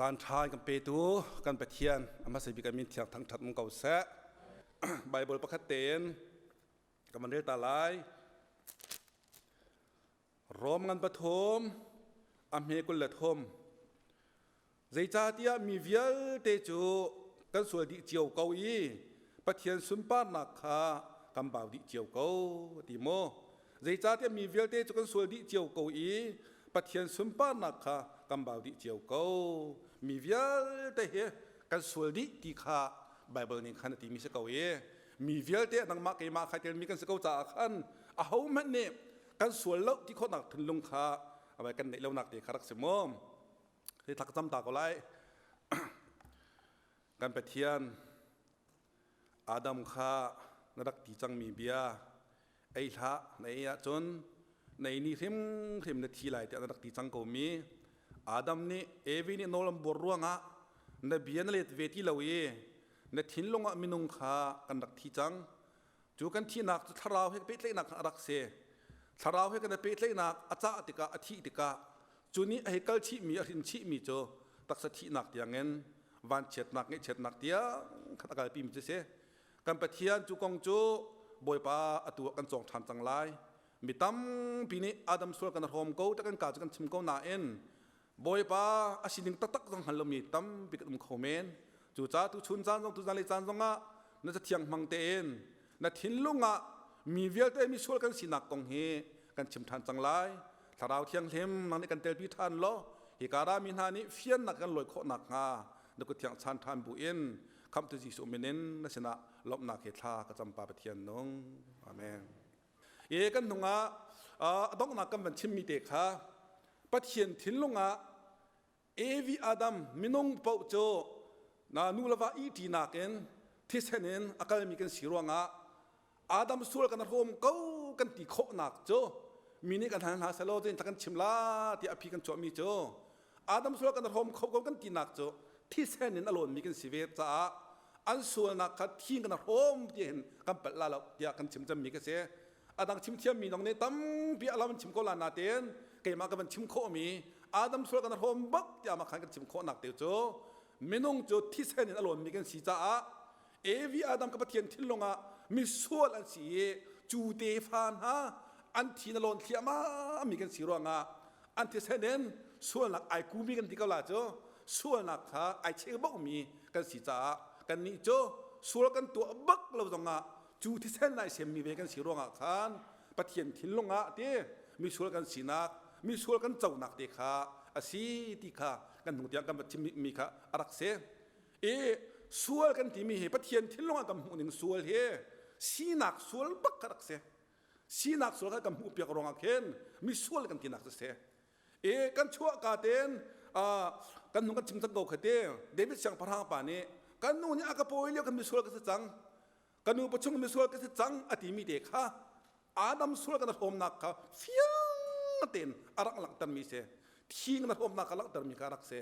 Caan ṭha in kan petu kan Pathian a hmasa bik a min thiang thangṭhat um ko seh. Bible pakhat tein kan van rel ta lai. Rom ngan pathum a hme 23. Zeicahtiah mi vialte cu kan sual dih cio ko i Pathian sunparnak kha kan bau dih cio ko ti maw? Zeicahtiah mi vialte cu kan sual dih cio ko i Pathian sunparnak kha kan bau dih cio ko. Mi vialte hi kan sual dih ti kha Baibal nih khan a timi si ko i mi vialte nangmah keimah khai telmi kan si ko caah khan ahohmanh nih kan sual lo ti khawhnak thinlung kha kan neih lonak te kha rak si mu. Hi thla ka cam ta ko lai. Kan Pathian Adam kha na rak ti cangmi bia ei hlah na ei ahcun na ei ni hrimhrim na thi lai tiah na rak ti cang komi Adam nih Evi nih nawl an buar ruangah na bia na let ve ti lo i na thinlung ah minung kha kan rak thi cang. Cu kan thihnak cu thlarau he pehtlaihnak kha a rak si. Thlarau he kan i pehtlaihnak a cah tikah a thih tikah cu nih a hei kal chihmi a hrin chihmi cu taksa thihnak tiangin vanchiatnak ngaihchiatnak tiang khan a kalpimi cu si. Kan Pathian cu kong cu Bawipa atu ah kan cawng ṭhan cang lai. Mi tampi nih Adam sual kan hrawm ko ta kan ka cu kan chim ko nain Bawipa a sining taktak zong hngal lomi tampi kan um kho men. Cucaah tuchun caan zong tuzan lei caan zongah na cathiang hmang tein na thinlung ah mi vialte misual kan sinak kong hi kan chim ṭhan cang lai. Thlarau Thianghlim nang nih kan telpi ṭhan law hika rami hna nih fiannak kan lawi khawh nakhnga na kut thiang chan ṭhan bu in Khamhtu Jesuh min in na sinah lawmhnak he thla ka cam Pa Pathian nung. Amen. E kan hnungah a donghnak kan van chimmi te kha Pathian thinlung ah Evi Adam minung paoh cu na nu le va ihṭinak in thisen in a kalmi kan si ruangah Adam sual kan hrawm ko kan ti khawhnak cu mi nih kan hal hna selaw cun kan chim la tiah a phi kan chuahmi cu Adam sual kan hrawm kho ko kan tinak cu thisen in a lawnmi kan si ve caah an sualnak kha thi kan hrawm ti hin kan palh la lo tiah kan chim cemmi ka si. Adang chim thiammi zong nih tampi alam an chim ko la natein keimah ka van chim khawhmi Adam sual kan hrawm bak tiah mah khan kan chim khawhnak te cu minung cu thisen in a lawnmi kan si caah Evi Adam ka Pathian thinlung ah misual an si i cu tefa hna an thi na lawn thliahmah mi kan si ruangah an thisen in sualnak ai kumi kan ti ko la cu sualnak kha ai cheubaumi kan si caah kannih cu sual kan tuah bak lo zongah cu thisen ai semmi ve kan si ruangah khan Pathian thinlung ah ti misual kan sinak misual kan conak te kha a si ti kha kan hnung tiang kan va chimmi kha a rak si. I sual kan timi hi Pathian thinlung ah kan hmuh ning sual hi sinak sual bak kha rak si. Sinak sual kha kan hmuh piak ruangah khin misual kan tinak cu si. I kan chuah ka ten kan nung kan chim cang ko kha te David siangpahrang pa nih kan nu nih a ka pawi lio kan misual ka si cang ka nu pachung misual ka si cang a timi te kha Adam sual kan hrawmnak kha fiang tein a rak langhtermi si. Thi na hrawmnak kha langhtermi kha rak si.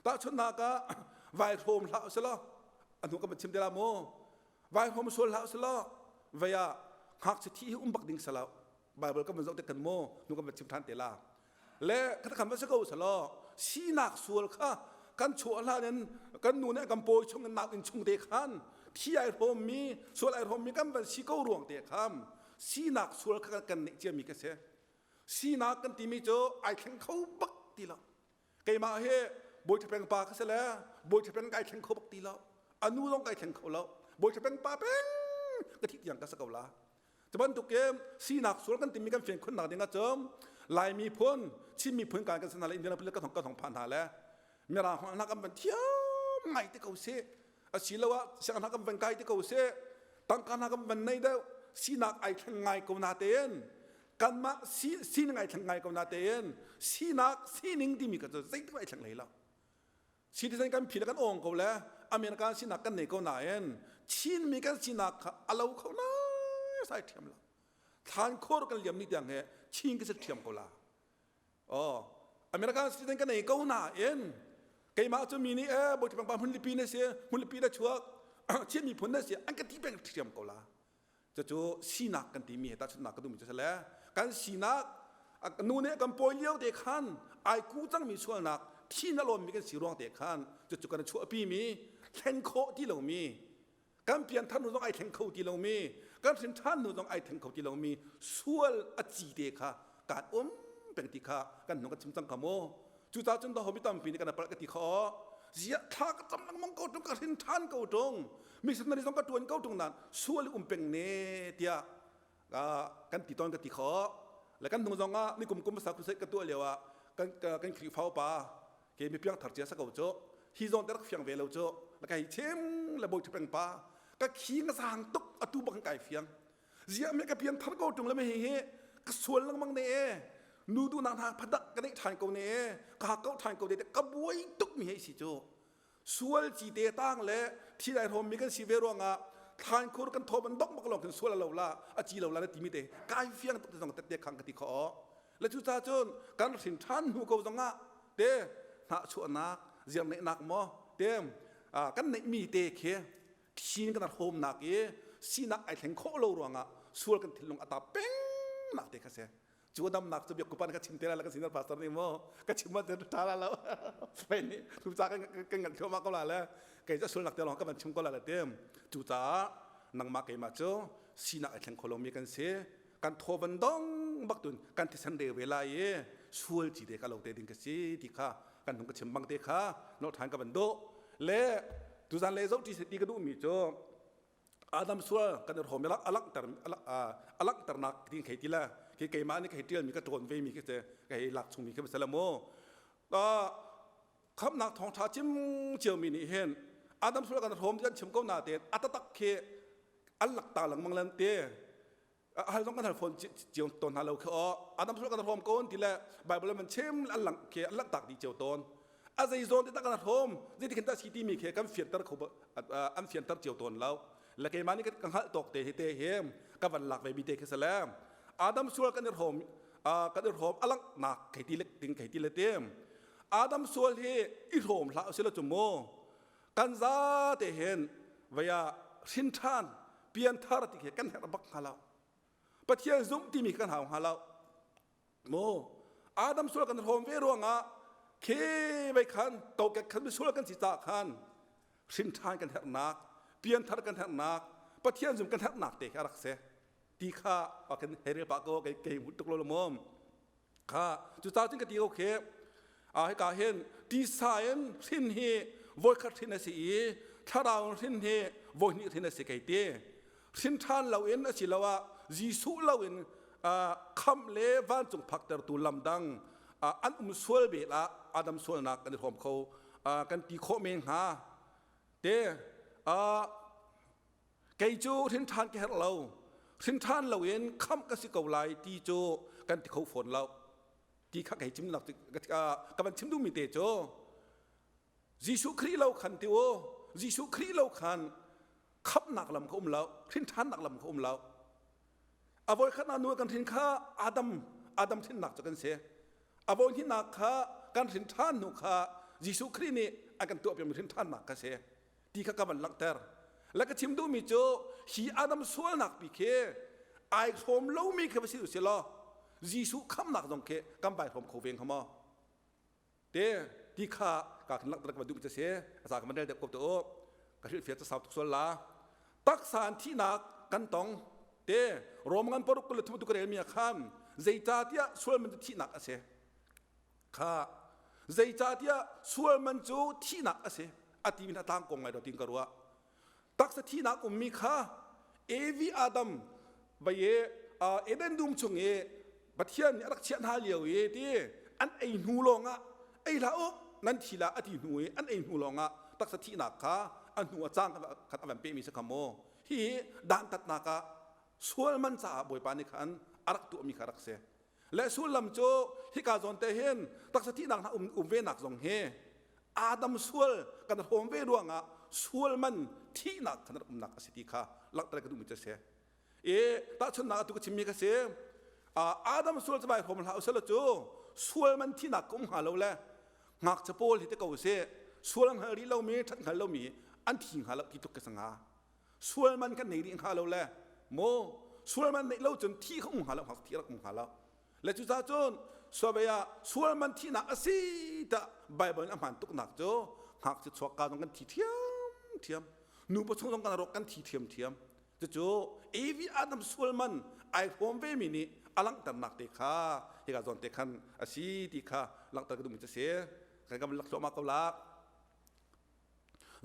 Tahchunhnak ah vai hrawm hlah usih a hnu kan chim te la mu. Vai hrawm sual hlah usih vei ah ngakchia thi hi um bak ding salo. Bible kan van zoh te kan mu hnu kan van chim than te la. Le khat kan van si ko salo sinak sual kha kan chuah hlan in kan nu nih kan pawi chung in nak in chung te khan thi ai hrawm mi sual ai hrawm mi kan van si ko ruang te kham sinak sual kha kan neih cia mi ka si. Sinak kan timi cu ai thleng kho bak ti lo. Keimah hi Bawi Ṭha Peng pa ka si le Bawi Ṭha Peng kai thleng kho bak ti lo. A nu zong kai thleng kho lo. Bawi Ṭha Peng pa peng ka thih tiang ka si ko la. Cu bantuk in sinak sual kan timi kan fian khunnak ding ahcun Lai miphun, Chin miphun kan kan si hna le Indian kan thong kan thong phan hna le Mirang hna kan van thiam ngai te ko sih. Asiloah sianginn hna kan van kai te ko sih. Tangka hna kan van nei deuh. Sinak ai thleng ngai ko natein kanmah sining ai thleng ngai ko natein sinak sining timi kha cu zeitik ai thleng hlei lo. Citizen kan phi le kan awng ko le American sinak kan nei ko nain Chinmi kan sinak kha a lo kho lai sai thiam lo. Thlan khor kan liam ni tiang he Chin ka si thiam ko la. Oh, American citizen kan nei ko nain keimah cu mi nih eh bawi pa hmunlipi na si hmunlipi na chuak Chin miphun na si an ka ti peng thiam ko la. Cucu sinak kan timi he tahchunhnak ka duhmi cu si le kan sinak nu nih kan pawi lio te khan ai ku cangmi sualnak thi na lawmmi kan si ruang te khan cucu kan chuahpi mi thlen khawh ti lomi kan pianthar hnu zong ai thleng kho ti lomi kan hrin ṭhan hnu zong ai thleng kho ti lomi sual a ci te kha kaan um peng ti kha kan hnung kan chim cang kha mu. Cucaah cun daho mi tampi nih kan palh ka ti kho ziah thla ka cam lengmang ko ṭung, ka hrin ṭhan ko ṭung, missionary zong ka ṭuan ko ṭung nain sual i um peng ne tiah kan ti tawn ka ti kho. Le kan hnung zong ah nikum kum hmasa crusade ka tuah lio ah kan kan Khrihfa upa ke mi piang thar cia sa ko cu hi zawn te rak fiang ve lo cu la kai chim le bawi peng pa ka khi nga sang tuk atu bak kai fiang ziah me ka pian thar ko tung le me hi hi ka sual lengmang ne e nu du nak hna phadak ka neih than ko ne e ka kau than ko ne ka buai tuk mi hei si cu. Sual ci te tang le thi dai hrom mi kan si ve ruangah thlan khur kan thaw ban dok bak lawng khin sual lo la a ci lo la na ti mi te kai fiang tuk te zong tette khang ka ti kho. Le cu ca cun kan hrin than hnu ko zongah te hnah chuahnak ziar neihnak maw te kan neih mi te khi thin kan hrawmnak i sinak ai thleng khawh lo ruangah sual kan thinlung ata peng nak te kha se. Cu damnak cu biak kupan ka chim te la ka senior pastor nih mo ka chim ma te ta la lo pen ni tu ca kan kan ngan thoma ko la le kei ca sulnak te long ka van chim ko la le tem. Cu caah nangmah keimah cu sinak ai thleng kho lomi kan si, kan thaw van dong bak tun kan thisen re ve lai i sual ci te ka lo te ding ka si ti kha kan hung ka chim bang te kha no than ka van do. Le tuzan le zo ti ti ka duh mi cu Adam sual kan i hrawm a langhter a langhternak ding khei ti la khi keimah nih ka hei tial mi ka ṭawn ve mi khi te ka hei lak chung mi khi masala mu. Khamnak thawngṭha chim cio mi nih hin Adam sual kan hrawm ti an chim ko na tein a tatak khi an lakta lengmang lan te hal zong kan hal fawn cio tawn hna lo khi aw. Adam sual kan hrawm ko ti le Bible man chim an lang khi an langhtak dih cio tawn. A zei zawn te tak kan hrawm zeiti khin dah si timi khi kan fianter kho an fianter cio tawn lo. Le keimah nih ka hngalh tawk te hi te hi ka van lak ve mi te khi sale Adam sual kan i hrawm kan i hrawm a langhnak khei ti le ding khei ti le tim. Adam sual hi i hrawm hlah usila cu mu kan za te hin vaya hrin ṭhan pianthar ti khi kan herh bak hnga lo, Pathian zumh timi kan hau hnga lo mu. Adam sual kan hrawm ve ruangah khi vei khan kokek khan misual kan si ca khan hrin ṭhan kan herhnak, pianthar kan herhnak, Pathian zum kan herhnak te kha rak se ti kha kan hei rel pah ko. Kei kei tuk lo mom kha cu ca cun ka ti ko khi a hika hin tisa in hrin hi voikhat hrin a si i thlarau in hrin hi voihnih hrin a si kei ti. Hrin ṭhan lo in asiloah Jesuh lo in khamh le vancung phaktertu lam dang an um sual bel ah Adam sualnak kan i hrawm kho kan ti khawh men hnga te. Kei cu hrin ṭhan ka herh lo, hrin ṭhan lo in khamh ka si ko lai ti cu kan ti kho fawn lo ti kha kei chim ka van chim duhmi te cu Jesuh Khrih lo khan ti u, Jesuh Khrih lo khan khamhnak lam kha um lo, hrin ṭhannak lam kha um lo. A voi khatnak nu kan hrin kha Adam Adam hrinnak cu kan si. A voi hnihnak kha kan hrin ṭhan hnu kha Jesuh Khrih nih a kan tuahpiakmi hrin ṭhannak kha si ti kha ka van langhter. Le ka chim duhmi cu hi Adam sualnak pi khi ai hrawm lomi khi va si usih law Jesuh khamhnak zong khi kan vai hrawm kho ve hnga maw te ti kha ka kan langhter ka van duhmi cu si. A ca ka van rel deuh ko tu ka hrilhfiah cu sau tuk sual la. Taksa an thihnak kan tong te Rom ngan paruk kul le thum tu ka relmi ah khan zeicahtiah sual man cu thihnak a si kha, zeicahtiah sual man cu thihnak a si a timi hna tlang kong ngai do tin ka ruah. Taksa thihnak ummi kha Evi Adam vai e Eden dum chung i Pathian nih a rak chiah hna lio i ti an ei hnu lawngah ei hlah u nan thi la a ti hnu i an ei hnu lawngah taksa thihnak kha a hnu a cang khat a van pehmi si kha mu. Hi dantatnak ah sual man caah Bawipa nih khan a rak tuahmi kha rak si. Le sullam cu hika zawn te hin taksa thihnak hna um, um ve nak zong hi Adam sual kan hrawm ve ruangah sual man thihnak khan rak umnak a si ti kha langhter ka duhmi cu a si. E tahchunhnak atu ka chimmi ka si. Adam sual cu vai hrawm hlah usila cu sual man thihnak ka um hnga lo le ngakchia pawl hi te ko si sual hngal rih lomi ṭhat hngal lomi an thi hnga lo ti tluk ka si hnga. Sual man kan nei rih hnga lo le mu sual man neih lo cun thi kha um hnga lo, thi rak um hnga lo. Le cucaah cun. Sual ah sual man thihnak a si tah Bible in a hmaan tuknak cu ngakchia chuak ka zong kan thi ṭhiamṭhiam. Nupa chung zong kan rawk kan thi ṭhiamṭhiam. Cucu Evi Adam sual man ai hrawm ve mi nih a langhternak te kha hika zawn te khan a si ti kha langhter ka duhmi cu a si. Kan kan lak thluahmah ko la.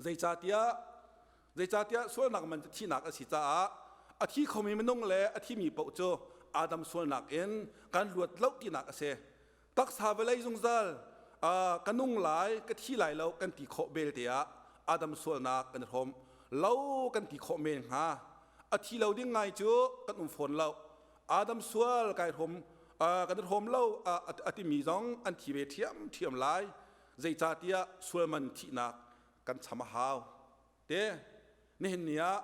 Zeicahtiah zeicahtiah sualnak man cu thihnak a si caah a thi khomi minung le a thimi paoh cu Adam sualnak in kan luat lo tinak a si. Taksa vawlei zungzal ka nung lai ka thi lai lo kan ti khawh belte ah Adam sualnak kan i hrawm lo kan ti khawh men hnga. A thi lo ding ngai cu kan um fawn lo. Adam sual kai hrawm kan i hrawm lo a timi zong an thi ve ṭhiamṭhiam lai. Zeicahtiah sualman thihnak kan cham a hau. Te nihin ni ah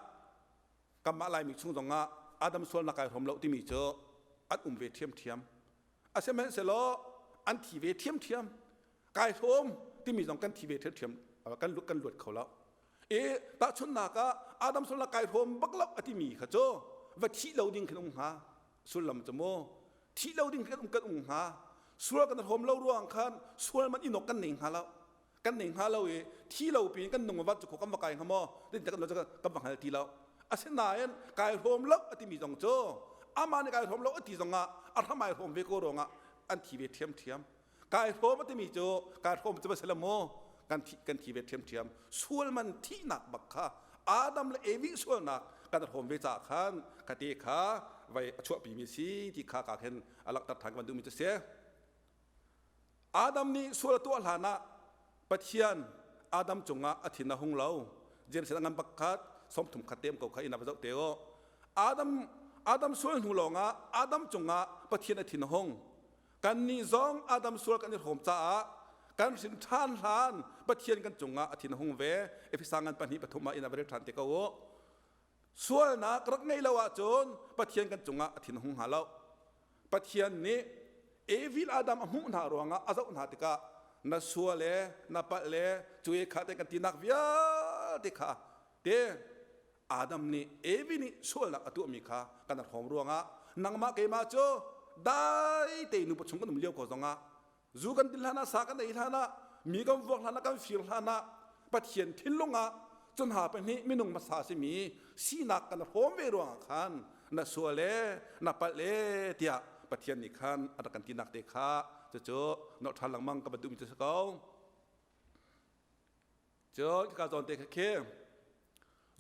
kanmah Laimi chung zongah Adam sualnak kai hrawm lo timi cu an um ve ṭhiamṭhiam. Asihmanhsehlaw an thi ve ṭhiamṭhiam. Kai hrawm timi zong kan thi ve ṭhiamṭhiam kan kan luat kho lo. E tahchunhnak ah Adam sualnak kai hrawm bak lo a timi kha cu va thih lo ding khin um hnga. Sullam cu mu thih lo ding kan um kan um hnga. Sual kan hrawm lo ruang khan sual man inok kan nei hnga lo. Kan nei hnga lo i thi lo piin kan nung va cu kan va kai hnga maw tin kan kan va hngal ti lo. Asinain kai hrawm lo a timi zong cu amah nih kai hrawm lo a ti zong ah a hram ai hrawm ve ko ruangah an thi ve ṭhiamṭhiam. Kai hrawm a timi cu kai hrawm cu va si lo mu kan thi kan thi ve ṭhiamṭhiam. Sual man thihnak bak kha Adam le Evi sualnak kan hrawm ve caah khan kha te kha vai a chuahpimi si ti kha ka khin a langhter ṭhan kan duhmi cu si. Adam nih sual a tuah hlanah Pathian Adam cungah a thin a hung lo. James a ngan pakhat 30 khat tem ko kha ina va zoh te u. Adam Adam sual hnu lawngah Adam cungah Pathian a thin a hung. Kannih zong Adam sual kan i hrawm caah kan hrin ṭhan hlan Pathian kan cungah a thin a hung ve. Efesa ngan pahnih pathum ah ina va rel ṭhan te ko u. Sualnak rak ngeih lo ahcun Pathian kan cungah a thin a hung hnga lo. Pathian nih Evil Adam a hmuh hna ruangah a zoh hna tikah na sual le na palh le cu e kha te kan tinak vialte kha te Adam nih Evi nih sualnak a tuahmi kha kan hrawm ruangah nangmah keimah cu dai te nupa chung kan um lio ko zongah Zu kan din hlan ah sa kan ei hlan ah mi kan vuak hlan ah kan fir hlan ah Pathian thinlung ah cun ha pahnih minung hmasa simi sinak kan hrawm ve ruangah khan na sual e na palh e tiah Pathian nih khan a rak kan tinak te kha cucu nolh ṭhan lengmang ka van duhmi cu si ko. Cun ka zawn te kha khi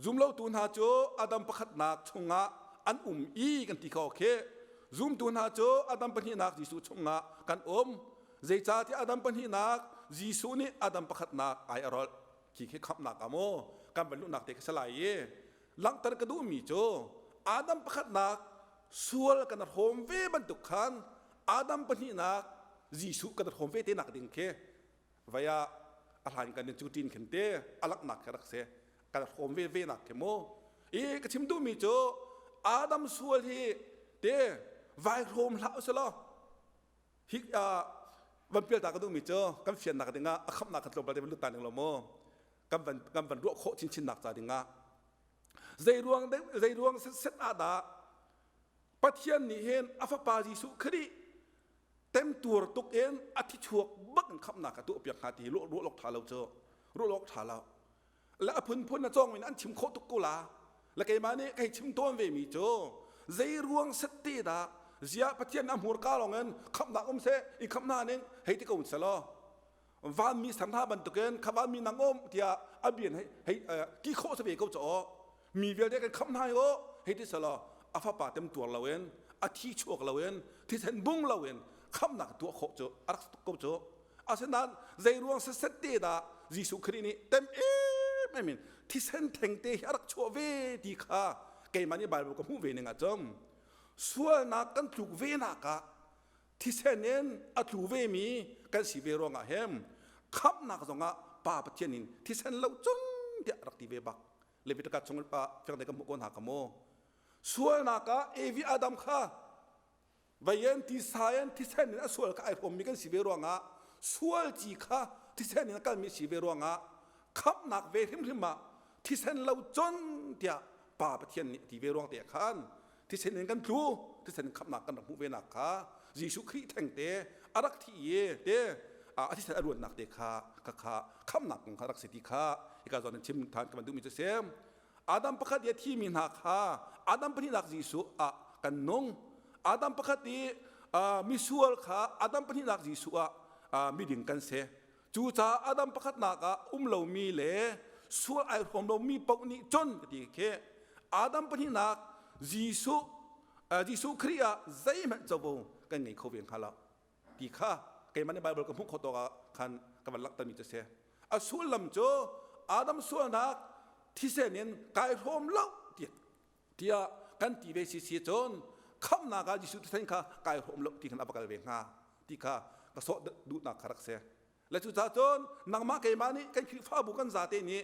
zumlotu hna cu Adam pakhatnak chungah an um i kan ti kho khi zumtu hna cu Adam pahnihnak Jesuh chungah kan um zeicahtiah Adam pahnihnak Jesuh nih Adam pakhatnak ai a rolh khi khi khamhnak ah maw kan van luhnak te khi si lai i langhter ka duhmi cu Adam pakhatnak sual kan hrawm ve bantuk khan Adam pahnihnak Jesuh kan hrawm ve te nak ding khi vai ah a hlan kan in cu tin khin te a laknak khi rak si kan hrawm ve ve nak khi mu i ka chim duhmi cu Adam sual hi te vai hrawm hlah usalaw hi van pial ta ka duhmi cu kan fiannak dingah a khamnak kan tlawmpal te van lut ta ning lo mu kan van kan van ruah khawh chinchin nak ca dingah zei ruang zei ruang set ah dah Pathian nih hin a fapa Jesuh Khrih temtuar tuk in a thichuak bak in khamnak a tuah piak hnga ti ruah ruah lok tha lo cu ruah lok tha lo le a phunphun na cawng in an chim khawh tuk ko la le keimah nih kei chim tawn ve mi cu zei ruang set te dah ziah pathian a hmurka lawng in khamnak um seh i khamh hna ning hei ti ko selaw vanmi sang hna bantukin kha vanmi nang um tiah a bian hei hei ti khawh sa ve ko caw mi vialte kan khamh hna o hei ti selaw a fapa tem tuar loin a thi chuak loin thisen bung loin khamnak tuah khawh cu a rak tuk ko cu asinain zei ruang set te dah Jesuh Khrih nih tem em em in thisen theng te hi a rak chuah ve ti kha keimah nih Bible ka hmuh ve ning ah cun sualnak kan tluk ve nak ah thisen in a tlu vemi kan si ve ruangah hem khamhnak zongah Pa Pathian in thisen lo cun tiah rak ti ve bak Leviticus chung pa fiang te kan hmuh ko hna ka mu sualnak ah Evi Adam kha vaien tisa in thisen in a sual kha ai hrawmmi kan si ve ruangah sual ci kha thisen in a kalmi si ve ruangah khamhnak ve hrimhrim ah thisen lo cun tiah Pa Pathian nih ti ve ruang te khan thisen in kan tlu thisen in khamhnak kan rak hmuh ve nak kha Jesuh Khrih thengte A rak thi i te a thisen a ruannak te kha kha kha khamnak kong kha rak si ti kha hika zawn in chim than ka van duhmi cu si. Adam pakhat i a thimi hna kha Adam pahnihnak Jesuh ah kan nung. Adam pakhat i misual kha Adam pahnihnak Jesuh ah miding kan si. Cucaah Adam pakhatnak ah um lomi le sual ai hrawm lomi paoh nih cun ka ti khi Adam pahnihnak Jesuh Jesuh Khrih ah zeihmanh covo kan ngei kho ve hnga lo ti kha keimah nih Bible ka hmuh khawh tawk ah khan ka van langhtermi cu a si. A sullam cu Adam sualnak thisen in kai hrawm lo tiah kan ti ve si si cun khamnak ah Jesuh thisen kha kai hrawm lo ti khan a va kal ve hnga ti kha ka sawh duhnak kha rak si. Le cucaah cun nangmah keimah nih kan Khrihfabu kan zate nih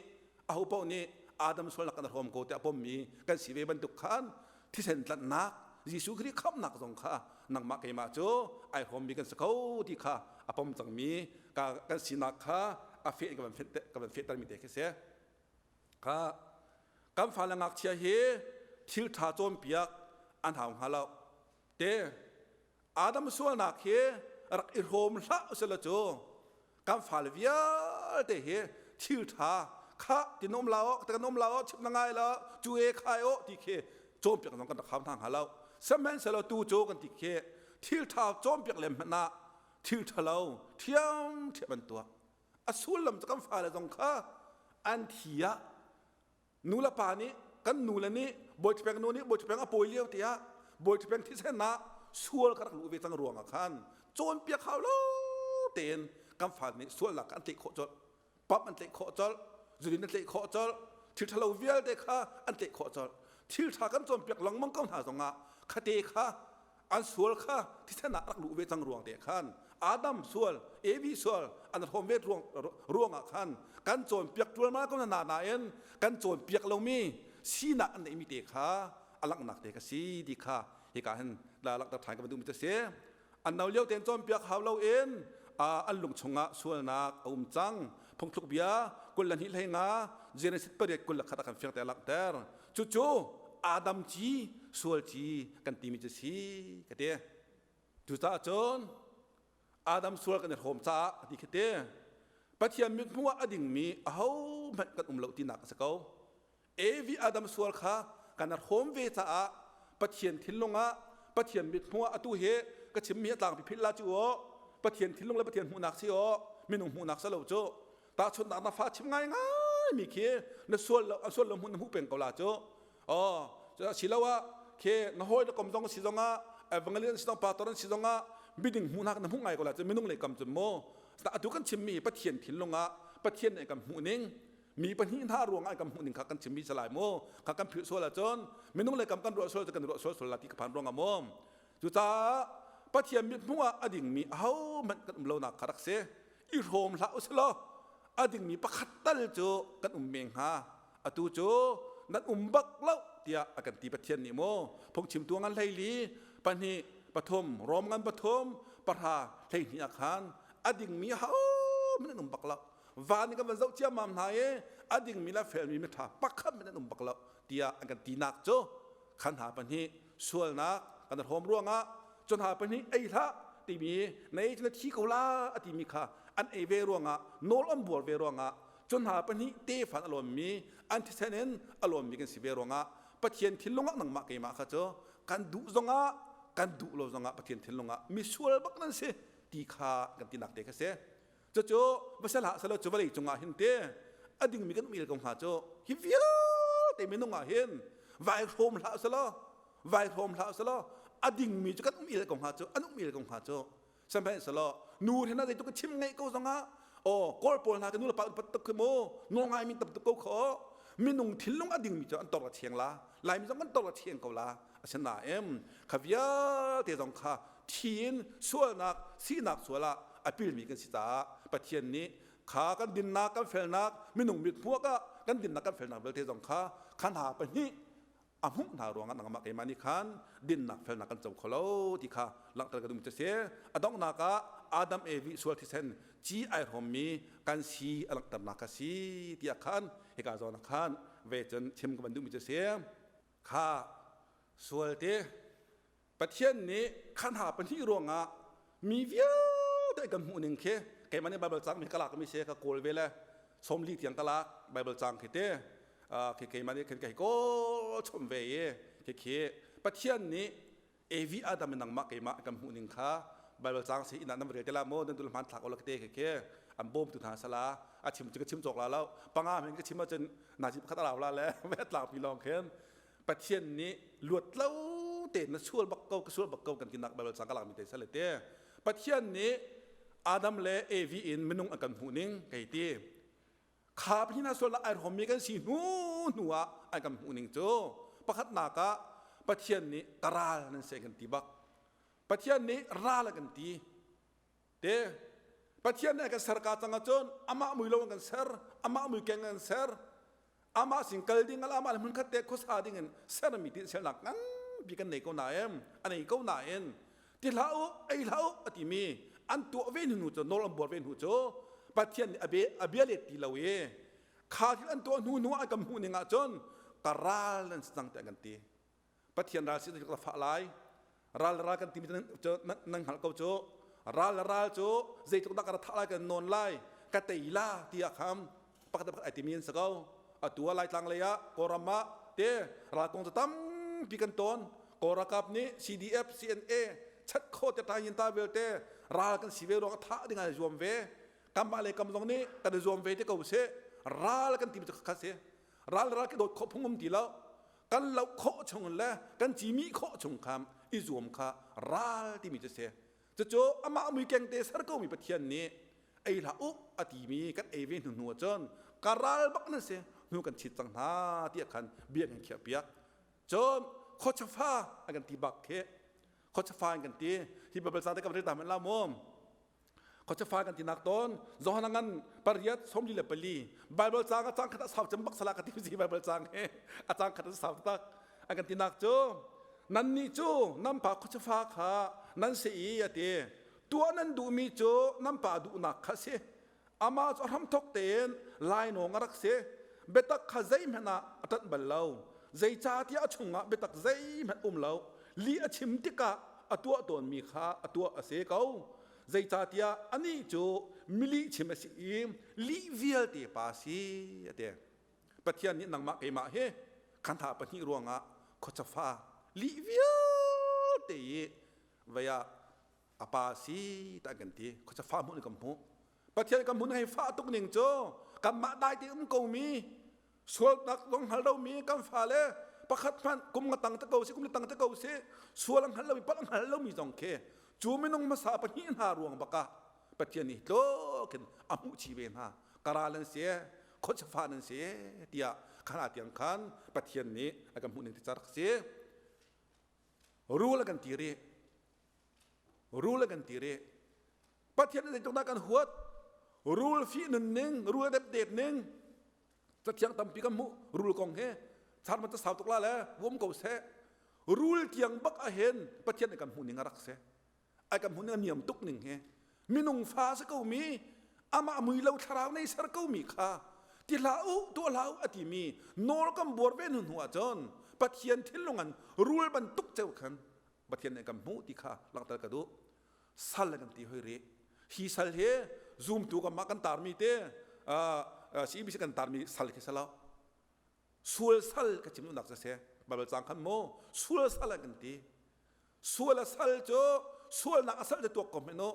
aho paoh nih Adam sualnak kan hrawm ko tiah pommi kan si ve bantuk khan thisen tlanhnak Jesuh Khrih khamnak zong kha nangmah keimah cu ai hrawmmi kan si ko ti kha a pom cangmi kan sinak kha a feh ka van ka van fehtermi te khi si. Kha kan fale ngakchia hi thil ṭha cawnpiak an hau hnga lo. Te Adam sualnak hi rak i hrawm hlah usila cu kan fale vialte hi thil ṭha kha ti nom la aw kan nom la aw chim na ngai la cu e khai aw ti khi cawnpiak zong kan rak hau hna hnga lo. Sihmanhsehlaw tu cu kan ti khi thil ṭha cawnpiak lem hmanh ah thil ṭhalo ṭhiamṭhiam an tuah. A sullam cu kan fale zong kha an thi ah nu le pa nih kan nu le nih bawi nu nih bawi a pawi lio tiah bawi thisen ah sual ka rak luh ve cang ruang ah khan cawnpiak hau lo tein kan fale nih sualnak an tlaih khawh colh, pump an tlaih khawh colh, zudin an tlaih khawh colh, thil ṭhalo vialte kha an tlaih khawh colh. Thil ṭha kan cawnpiak lengmang ko hna zongah khate kha an sual kha thisen ah rak luh ve cang ruang te khan Adam sual, Evi sual an hrawm ve ruang ruangah khan kan cawnpiak ṭualmal ko na nain kan cawnpiak lomi sinak an neihmi te kha a langhnak te ka si ti kha hika hin la langhter ṭhan ka van duhmi cu si. An no lio tein cawnpiak hau loin an lung chungah sualnak a um cang. Phungthluk bia 22 hlei nga Genesis 8 21 a kan fiang te a langhter. Cucu Adam ci sual ci kan timi cu si ka ti. Cucaah cun Adam sual kan i hrawm caah a ti khi ti. Pathian mithmuh ah a dingmi ahohmanh kan um lo tinak a si ko. Evi Adam sual kha kan hrawm ve caah Pathian thinlung ah Pathian mithmuh ah atu hi ka chimmi a tlangpi philh la cu aw Pathian thinlung le Pathian hmuhnak si aw minung hmuhnak si lo cu tahchunhnak na fa chim ngai ngai mi khi na sual lo a sual lo hmuh na hmuh peng ko la cu aw siloah khi na hawi na kom zong si zongah evangelist si zong pastor an si zongah miding hmuhnak na hmuh ngai ko la cu minung lei kam cun mu atu kan chimmi Pathian thinlung ah Pathian nih kan hmuh ning mi pahnih hna ruangah kan hmuh ning kha kan chimmi salai mu kha kan philh sual ahcun minung le kam kan ruah sual kan ruah sual sual la ti ka phan ruangah mu cucaah Pathian mithmuh ah a dingmi ahohmanh kan um lonak kha rak si. I hrawm hlah usilaw a dingmi pakhat tal cu kan um men hnga. Atu cu nan um bak lo tiah a kan ti Pathian nih mu. Phungchimtu ngan 14 3 Rom ngan 3 10 12 ah khan a dingmi ahohmanh an um bak lo. Van in kan van zoh ciammam hna i a dingmi le felmi miṭha pakhat hmanh an um bak lo tiah an kan tinak cu khan hna pahnih sualnak kan hrawm ruangah cu hna pahnih ei hlah timi na ei cu na thi ko la a timi kha an ei ve ruangah nawl an buar ve ruangah cu hna pahnih tefa a lawnmi an thisen in a lawnmi kan si ve ruangah Pathian thinlung ah nangmah keimah kha cu kan duh zongah kan duh lo zongah Pathian thinlung ah misual bak nan si ti kha kan tinak te kha si. Cucu va sel hlah selaw cu vawlei cungah hin te a dingmi kan um il ko hnga cu hi vialte minung ah hin vai hrawm hlah selaw vai hrawm hlah selaw a dingmi cu kan um il ko hnga cu an um il ko hnga cu sihmanhsehlaw nu hna zeituk chim ngaih ko zongah aw kawl pawl hna ka nu le pa pat tuk khi mu nawl ngai mi tam tuk ko kho minung thinlung a dingmi cu an tor a thiang la laimi zong kan tor a thiang ko la asinain kha vialte zong kha thi in sualnak sinak sual ah a pilmi kan si caah Pathian nih kha kan dinnak kan felnak minung mit hmuak ah kan dinnak kan felnak vialte zong kha kha hna pahnih a hmuh hna ruangah nangmah keimah nih khan dinnak felnak kan co kho lo ti kha langhter ka duh cu si. A donghnak ah Adam Evi sual thisen ci ai hrawmmi kan si a langhternak kha si tiah khan hika zawn ah khan ve cun chim ka van duhmi cu si. Kha sual te Pathian nih kha hna pahnih ruangah mi vialte. te kan hmuh ning khi keimah nih Bible cang mi ka lak mi si ka kawl ve le 40 tiang ka lak Bible cang khi te khi keimah nih khin ka hi kawl chom ve i khi khi Pathian nih Evi Adam in nangmah keimah kan hmuh ning kha Bible cang si inn ah nan rel te la maw nan dul hman thlak ola te khi khi an bawm tu hna sala a chim cu ka chim cawk la lo panga men ka chim ahcun nazi pakhat a rau la le ve tlang pi lawng khin Pathian nih luat lo te na sual bak ko ka sual bak ko kan tinak Bible cang ka lak mi te sale te Pathian nih Adam le Evi in minung an kan hmuh ning kei ti kha pahnih hna sualnak ai hrawmmi kan si hnu hnu ah an kan hmuh ning cu pakhatnak ah Pathian nih ka ral nan si kan ti bak Pathian nih ral a kan ti te Pathian nih a kan ser ka cang ahcun amah mui lo an kan ser amah mui keng an ser amah sin kal ding amah le hmunkhat te khuasa ding in sermi ti sernak nganpi kan nei ko nain a nei ko nain ti hlah u ei hlah u a timi an tuah ve hnu cu nawl an buar ve hnu cu Pathian nih a bia let ti lo i kha thil an tuah hnu hnu ah kan hmuh ning ahcun ka ral nan si cang tiah kan ti Pathian ral si ka fah lai ral ral kan timi cu nan hngalh ko cu ral ral cu zeitluk dah ka ra thah lai kan nawn lai ka tei la tiah kham pakhat pakhat ai timi an si ko atu ah Laitlang lei ah Kawlram ah te ral kong cu tampi kan tawn Kawl ralkap nih CDF CNA chat kho te ta yin ta vialte ral kan si ve ruang thah ding ai zuam ve kanmah le kam zong nih kan i zuam ve te ko sih ral kan timi cu kha si ral ral ke dawt khawh phung um ti lo kan loh khawh chung le kan cimi khawh chung kha i zuam kha ral timi cu si cucu amah mui keng te ser ko mi Pathian nih ei hlah u a timi kan ei ve hnu hnu ahcun ka ral bak nan si hnu kan chit cang hna tiah khan bia kan khiah piak cun khuachafa an kan ti bak khi khuachafa an kan ti hi Bible ca te kan rel ta men la mu Khuachafa kan tinak tawn Johan ngan pariat 44 Bible caang a cang khat a sau cem bak sala ka ti si Bible caang he a cang khat a sau tak an kan tinak cu nan nih cu nan pa khuachafa kha nan si i a ti tuah nan duhmi cu nan pa duhnak kha si amah cu a hramthok tein lainawng a rak si biatak kha zeihmanh ah a ṭanh bal lo zeicahtiah a chungah biatak zeihmanh um lo lih a chim tikah a tuah tawnmi kha a tuah a si ko zeicahtiah anih cu milih chim a si i lih vialte pa a si a ti Pathian nih nangmah keimah hi khan tha pahnih ruangah khuachafa lih vialte i vei ah a pa si ta kan ti khuachafa hmuh in kan hmuh Pathian kan hmuh hei fah tuk ning cu kanmah dai te um ko mi sualnak zong hngal lomi kan fale pakhat hmanh kum nga tang te ko si kum li tang te ko si sual a hngal lomi palh a hngal lomi zong khi cu minung hmasa pahnih hna ruang bakah Pathian nih tlokin a hmuh chi ve hna karal an si khuachafa nan si tiah khan a tiang khan Pathian nih a kan hmuh ning ti car si rul a kan ti rih rul a kan ti rih Pathian nih zeitluk dah kan huat rul fih nun ning rul depdep ning cathiang tampi kan hmuh rul kong he char ma sau tuk la le um ko seh rul tiang bak ahen Pathian nih kan hmuh ning a rak si ai kan hmuh ning a niam tuk ning hi minung fa si ko mi amah mui lo thlarau nei ser ko mi kha ti hlah u tuah hlah u a ti mi nawl kan buar ve hnu hnu ahcun Pathian thinlung an rul bantuk ceu khan Pathian nih kan hmuh ti kha langhter ka duh sal kan ti hoi rih hi sal hi zumtu kan mah kan tarmi te CBC kan tarmi sal khi salo sual sal ka chim nak se Bible cang khan mu sual sal an kan ti sual a sal cu sualnak a sal te tuak ko hmeno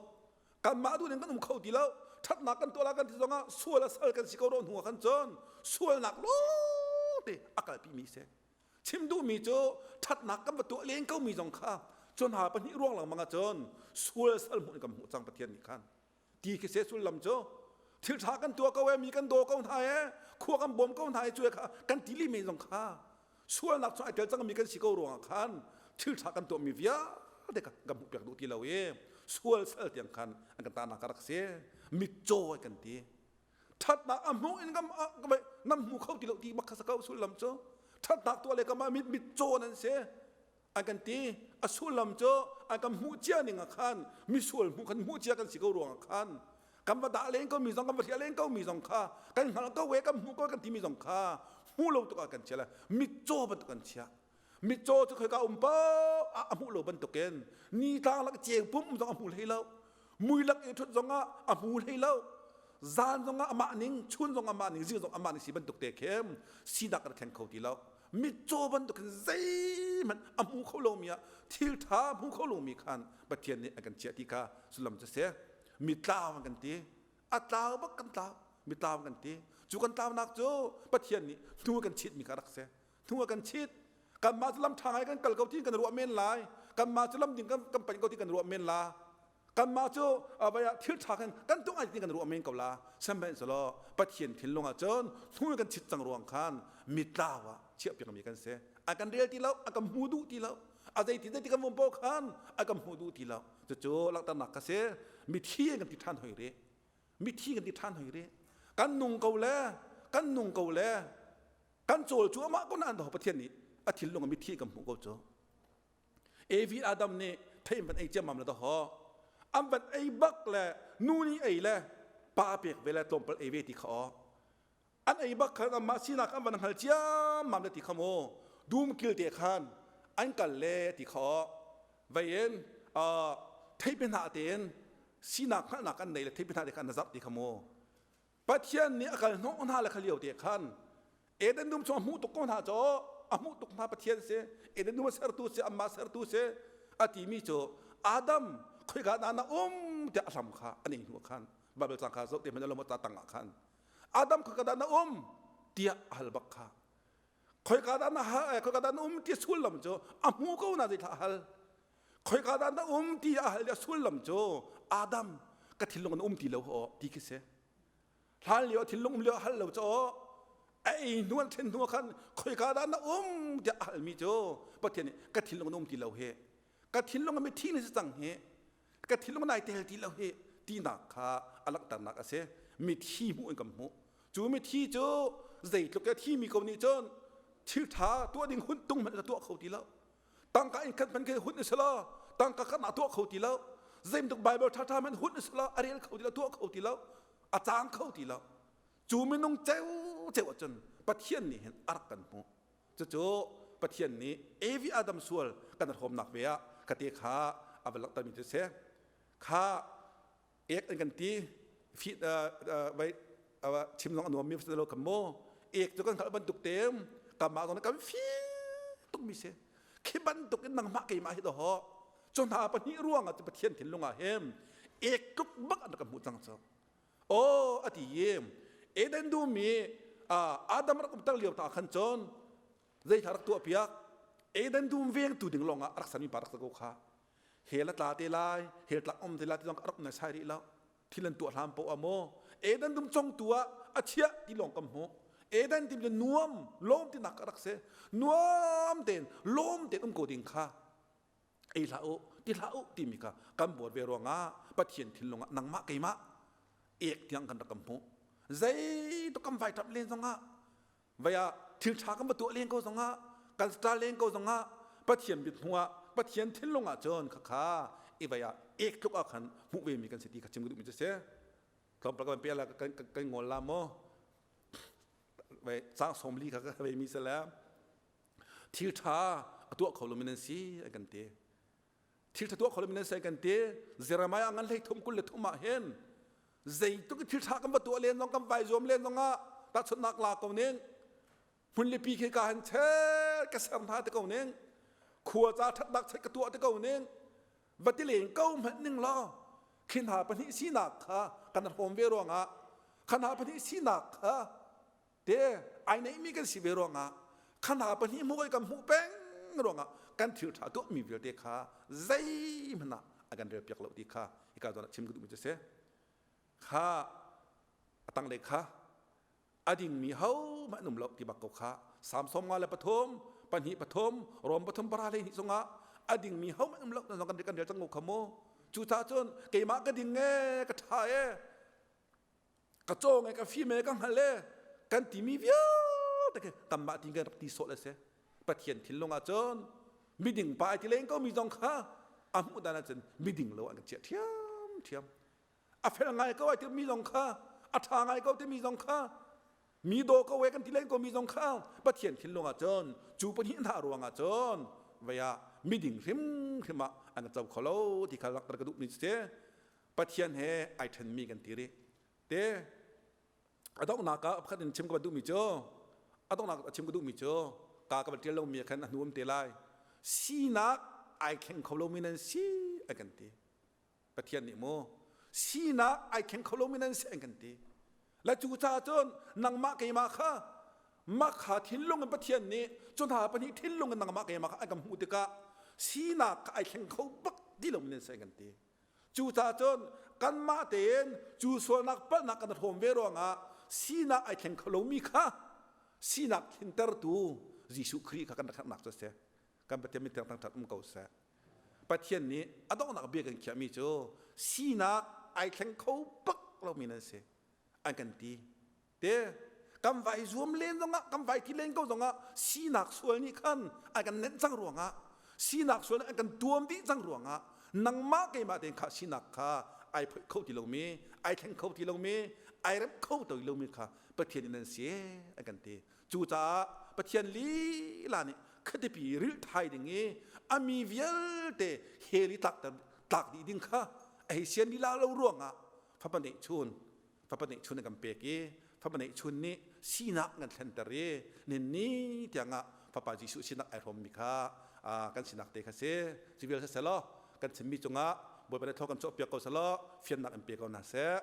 kanmah duh ning kan um kho ti lo thatnak kan tuah la kan ti zongah sual a sal kan si ko ro hnu ah khan cun sualnak lawngte a kalpi mi si Chim duhmi cu ṭhatnak kan va tuah len komi zong kha cun ha pahnih ruang lengmang ahcun sual sal hmuh in kan hmuh cang Pathian nih khan ti khi se sullam cu thil ṭha kan tuah ko e mi kan daw ko hna e khua kan bawm ko hna e cu kha kan ti li men zong kha sualnak cu ai tel cangmi kan si ko ruangah khan thil ṭha kan tuahmi vialte kha kan hmuh piak duh ti lo i sual sal tiang khan an kan tahnak a rak si mitcaw kan ti ṭhatnak a hmuh in nan hmu kho ti lo ti bak kha sa ko sullam cu ṭhatnak tuah le kamah mit mit caw nan si an kan ti a sullam cu an kan hmuh cia ning ah khan misual hmuh kan hmuh cia kan si ko ruangah khan kan va dah len ko mi zong kan va hrial len ko mi zong kha kan hngalh ko we kan hmuh ko kan ti mi zong kha hmu lo tuk ah kan chia le mitcaw bantuk kan chia mitcaw cu khoika um paoh ah a hmuh lo bantukin ni tlang lak ceu pum zong a hmu hlei lo. Mui lak i ṭhut zongah a hmu hlei lo. Zan zongah amah ning, chun zong amah ning, zing zong amah ning si bantuk te khem sinak kan thleng kho ti lo. Mitcaw bantukin zeihmanh a hmu kho lomi ah thil ṭha hmu kho lomi khan Pathian nih a kan chiah ti kha sullam cu si. Mitlau an kan ti. A tlau bak kan tlau. Mitlau an kan ti. Cu kan tlaunak cu Pathian nih hnu a kan chitmi kha rak si. Hnu a kan chit. Kanmah cu lam ṭha ngai kan kal ko ti kan ruah men lai. Kanmah cu lam ding kan, kan panh ko ti kan ruah men la. Kanmah cu vai ah thil ṭha kan kan tuah ngai ti kan ruah men ko la. Sihmanhsehlaw Pathian thinlung ah cun hnu kan chit cang ruang khan mitlau ah chiahpiakmi kan si. A kan rel ti lo, a kan hmu duh ti lo. A zeiti zeiti kan vum paoh khan a kan hmu duh ti lo. Cucu langhternak ka si. Mithi kan ti ṭhan hoi rih. Mithi kan ti ṭhan hoi rih. Kan nung ko le kan nung ko le kan cawl cu amah ko nain Pathian nih a thinlung ah mithi kan hmuh ko cu. Evi Adam nih thei van ei ciammam le dahaw an van ei bak le nu nih ei le pa pek ve le tlawmpal ei ve ti kha aw an ei bak khan anmah sinak an van hngal ciammam le ti kha mu dum kil te khan an kal le ti kha aw vei in theipi hna tein sinak hngalhnak an nei le theipi hna te khan na zarh ti kha mu Pathian nih a kal hnawh hna le kha lio te khan Eden dum chung a hmuh tuk ko hna caw a hmuh tuk hna Pathian si Eden dum a sertu si amah sertu si a timi cu Adam khoika dah na um tiah a hlam kha an ei hnu khan Bible cang kha zoh te hmanh lo ta tang ah khan Adam khoika dah na um tiah a hal bak kha khoika dah na khoika dah na um ti sullam cu a hmu ko na zeithla a hal khoika dah na um ti a hal i a sullam cu Adam ka thinlung an um ti lo aw ti khi si hlan lio thinlung um lio a hal lo cu a ei hnu an then hnu khan khoika dah na um tiah a halmi cu Pathian nih ka thinlung an um ti lo hi ka thinlung a mithi ni si cang hi ka thinlung nai tel ti lo hi tinak kha a langhternak a si mithi hmuh in kan hmuh cu mithi cu zeitluk a thimi ko nih cun thil ṭha tuah ding hun tung hmanh ka tuah kho ti lo tangka in khat hmanh khi hun i selaw tangka khat ah tuah kho ti lo zeibantuk bible ṭhaṭha hmanh hun i selaw a rel kho ti lo tuah kho ti lo a cang kho ti lo cu minung ceu ceu ahcun Pathian nih hin a rak kan hmuh cucu Pathian nih Evi Adam sual kan hrawmnak ve ah kate kha a va langhtermi cu si kha ek an kan ti fi vai chim zong a nuam mi si lo kan mu ek cu kan hngalh bantuk te kanmah zong kan fi tuk mi si khi bantuk in nangmah keimah hi doho cu hna pahnih ruang ah Pathian thinlung ah hem ek tluk bak an kan hmuh cang cu aw a ti i Eden dum i Adam rak umter lio ta khan cun zeithla rak tuah piak Eden dum vengtu ding lawng ah rak sami pa rak sa ko kha hel a tla te lai hel tlak um te lai ti zong rak nai sai rih lo thil an tuah hlan poah maw Eden dum congtu ah a chiah ti lawng kam hmuh Eden tim cu nuam lawm ti nak rak si nuam tein lawm tein um ko ding kha ei hlah u ti hlah u timi kha kan buar ve ruangah Pathian thinlung ah nangmah keimah ek tiang kan rak kan hmuh zei tuk kan vai tap len zongah vai ah thil ṭha kan va tuah len ko zongah kan star len ko zongah Pathian mit hmuh ah Pathian thinlung ah cun khakha i vai ah ek tluk ah khan hmuh ve mi kan si ti kha chim ka duhmi cu si tlawmpal kan pe la kan kan ngol la maw vai cang som li kha ka ve mi se le thil ṭha a tuah kho lomi nan si an kan ti thil ṭha tuah kho lomi nan si an kan ti Jeremiah ngan hlei thum 23 ah hin zeitluk in thil ṭha kan va tuah len zong kan vai zuam len zongah tahchunhnak la ko ning hmunlipi khi ka han cher ka ser hna te ko ning khua ca ṭhatnak chek ka tuah te ko ning va ti len ko hmanh ning law khi hna pahnih sinak kha kan hrawm ve ruangah kha hna pahnih sinak kha te ai neihmi kan si ve ruangah kha hna pahnih hmuh kan hmuh peng ruangah kan thil ṭha tuahmi vialte kha zeihmanh ah a kan relpiak lo ti kha hika zawn ah chim ka duhmi cu si kha a tanglei kha a dingmi hohmanh an um lo ti bak ko kha Salm 53 pahnih pathum Rom pathum para hleihnih zongah a dingmi hohmanh um lo kan kan rel cang ko kha mu cucaah cun keimah ka ding e ka ṭha e ka cawng e ka fim e ka hngal e kan timi vialte khi kanmah tin kan rak ti sawh le si Pathian thinlung ah cun miding pa ai ti leng ko mi zong kha a hmuh dan ah cun miding lo an kan chiah ṭhiam ṭhiam a fel ngai ko ai ti mi zong kha a ṭha ngai ko timi zong kha mi daw ko e kan ti len ko mi zong kha Pathian thinlung ah cun cu pahnih hna ruang ah cun vei ah miding hrimhrim ah an co kho lo ti kha langhter ka duh mi si. Pathian he ai ṭhenmi kan ti rih. Te a donghnak ah pakhat in chim ka duhmi cu a donghnak a chim ka duhmi cu ka ka van ṭial lomi ah khan a hnu um te lai. Sinak ai thleng kho lomi nan si an kan ti. Pathian nih mu sinak ai thleng kho lomi nan si an kan ti. Le cu caah cun nangmah keimah kha mah kha thinlung in Pathian nih cu hna pahnih thinlung in nangmah keimah kha an kan hmuh tikah sinak kha ai thleng kho bak ti lomi nan si an kan ti. Cucaah cun kanmah tein cu sualnak palhnak kan hrawm ve ruangah sinak ai thleng kho lomi kha sinak thlentertu Jesuh Khrih kha kan rak herhnak cu a si. Kan Pathian min thangṭhat um ko seh. Pathian nih a donghnak bia kan khiahmi cu sinak ai thleng kho bak lomi nan si an kan ti. Te kan vai zuam len zongah kan vai ti len ko zongah sinak sual nih khan an kan nenh cang ruangah sinak sual nih an kan tuam dih cang ruangah nangmah keimah tein kha sinak kha ai phoih kho ti lomi ai thleng kho ti lomi ai remh kho ti lomi kha Pathian in nan si an kan ti. Cucaah Pathian lila nih khatipi rilh thai ding i a mi vialte hell i tlakter tlak dih ding kha a hei sian lila lo ruangah fapa neih chun fapa neih chun a kan pek i fapa neih chun nih sinak kan thlenter i ninni tiangah fapa Jesuh sinak ai hrawmmi kha kan sinak te kha si. Cu vial siselaw kan chimmi cungah Bawipa nih thaw kan cawhpiak ko selaw fiannak in pe ko hna seh.